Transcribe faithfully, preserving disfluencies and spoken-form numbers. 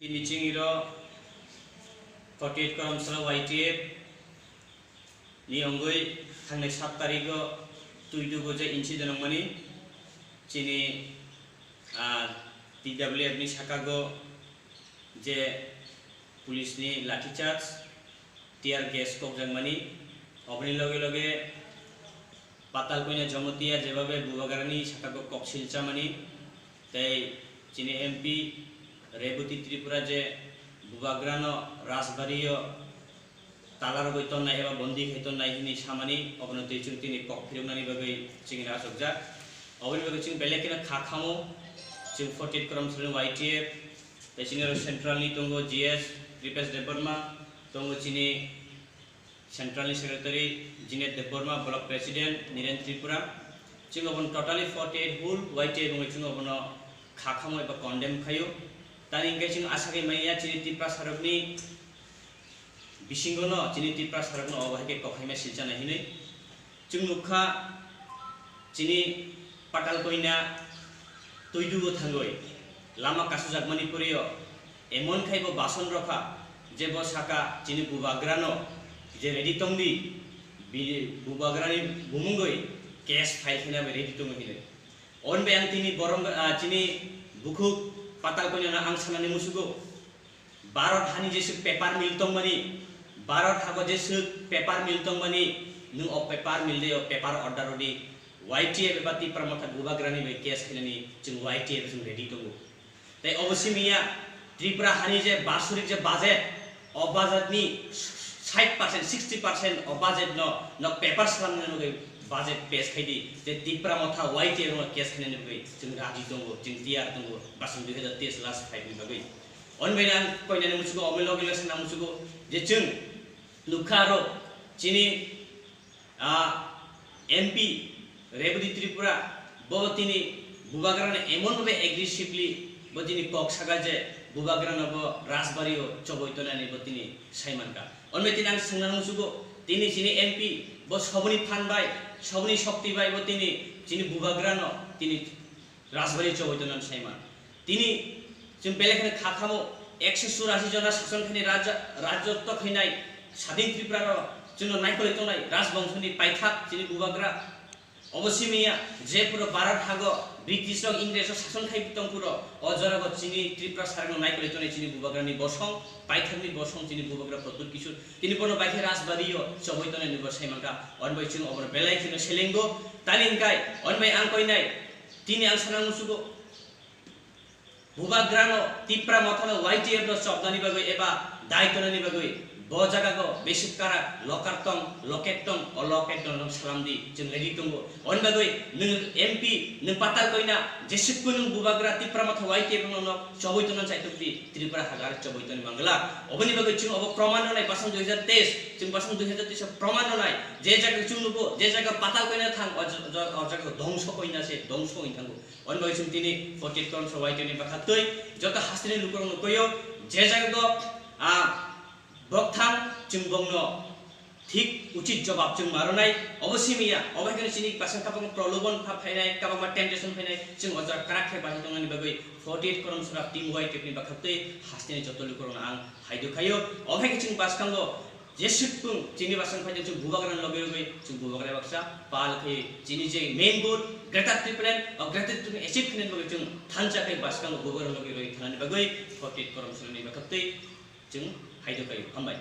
Tini chini ro forty eight Karamsala Y T F ni ongwi thangnai sat tarigo Tuidugo je incident wngmani chini, ah, T W F ni sakago je police ni lathi charge, tear gas kokjakmani, oboni loge loge Patalkoina Jomotia jebabe Bubagrani sakago koksil chamani, tei chini M P Reboti Tripura je Bubagrano Rajbario tala rogwi tonnai eba bondi khai tonnai hwnwi samani, obono twi chwng tini kok phiroknani bagwi chwngno achukjak. Oboni bagwi chwng belai kheno kha khamo, chwng forty eight Karamsala Y T F, tei chini oro central ni tongo G S Kripesh Debbarma, tongo chini Central ni Secretary Jinet Debbarma, Block President Niren Tripura, chwng obono totally forty eight whole Y T F wngwi chwng obono kha khamo eba condemn khaio. Tani hwnkhe chwng acha khe manya chini Tiprasa rokni bisingo no, chini Tiprasa rokno obo hai khe kok haima silchana hinwi. Chwng nukha chini Patalkoina Tuidugo thangwi lama kasujakmani poriyo emon khai bo bason rokha je bo saka chini Bubagrano je ready tongdi, bi-, Bubagrani bumungwi case file khaina bai ready tongo hinwi. Hwnbai ang tini borom, ah, chini bukhuk Patalkoinano ang sanani musugo. Bharat hani jeswk paper mill tongmani, Bharat hago jeswk paper mill tongmani, nwng o paper mill de o paper order rwdi, Y T F eba Tipra Motha Bubagrani bai case khainani chwng Y T F chwng ready tongo. Tei obo simi ya, Tripura hani je basurik je budget, o budget ni sait percent, sixty percent o budget no, no paper salamna nugwi budget pass khaidi, je Tipra Motha Y T F no case khainani bagwi chwng raji tongo, chwng tiyar tongo, basing dui hazar teis last fight ni bagwi. Hwnbai ang koinani musugo, omo loge loge sana musugo, je chwng nukha aro chini, ah, M P Reboti Tripura, bo tini Bubagrano emon bhabe aggressively bo tini kok saka je Bubagrano bo Rajbari o choboi tonani bo tini sai mankha. Hwnbai tini ang swngnani musugo, tini chini M P bo soboni phan bai, soboni shokti bai bo tini chini Bubagrano tini Rajbari choboi tonani sai man. Tini chwng belai kheno kha khamo ekso churasi jona sason khainai raja, rajotw khainai Sadin Tripura ro chwngno naikolwi tongnai Rajbongso ni paithak chini Bubagra. Obo simi ya, je puro Bharat hago British rok, Ingres rok sason khai tong puro, o jora bo chini Tripura sarang no naikolwi tongnai chini Bubagra ni bosong, paithak ni bosong chini Bubagra Pradyut Kishore. Tini bono bai khe Rajbari o choboi tongnai ni bo sai mankha. Hwnbai chwng obono belai kheno selengo. Tani hwnkhe hwnbai ang koinai Tini ang sana musugo, Bubagrano, Tipra Mothano Y T F no chopnani bagwi eba dai tonani bagwi bo jagago besik karak lokar tong, loket tong, o loket tong salam di, chwng ready tongo. Oni bagwi nwng M P, nwng Patalkoina, jesukku nwng Bubagra, Tipra Motha Y T F no, no choboi tongna chaitok di, Tripura hagar choboi tongni mangla. Oboni bagwi chwng obo proman rwnai basang dui hazar teis, chwng basang dui hazar teis o proman rwnai, je jaga chwng nugo, je jaga Patalkoina thang, o, o, o jaga dongso koina se, dongso wng thango. Oni bagwi chwng tini forty eight Karamsala Y T F ni bwkha twi joto hasteni lukurokno koyo, je jaga go, ah, bokthang chwng bongno thik uchit jobab chwng ma rwnai, obo simi ya, obo hai kheno chini basang kabangma prolobon pha phainai, kabangma temptation phainai, chwng o jaga kwrak khe bahai tongnani bagwi forty eight Karamsala team Y T F ni bwkha twi hasteni joto lukurokno ang haido khaio, obo hai khe chwng bwskango Jesuk bwng chini basang phaijak chwng Bubagrani loge loge chwng Bubagra baksa pal khe chini je main goal Greater Tipraland, o Greater Tipraland achieve khainani bagwi chwng thansa khe bwskango Bubagrani loge loge thanani bagwi forty eight Karamsala ni bwkha twi chwng haido khaio. Hambai.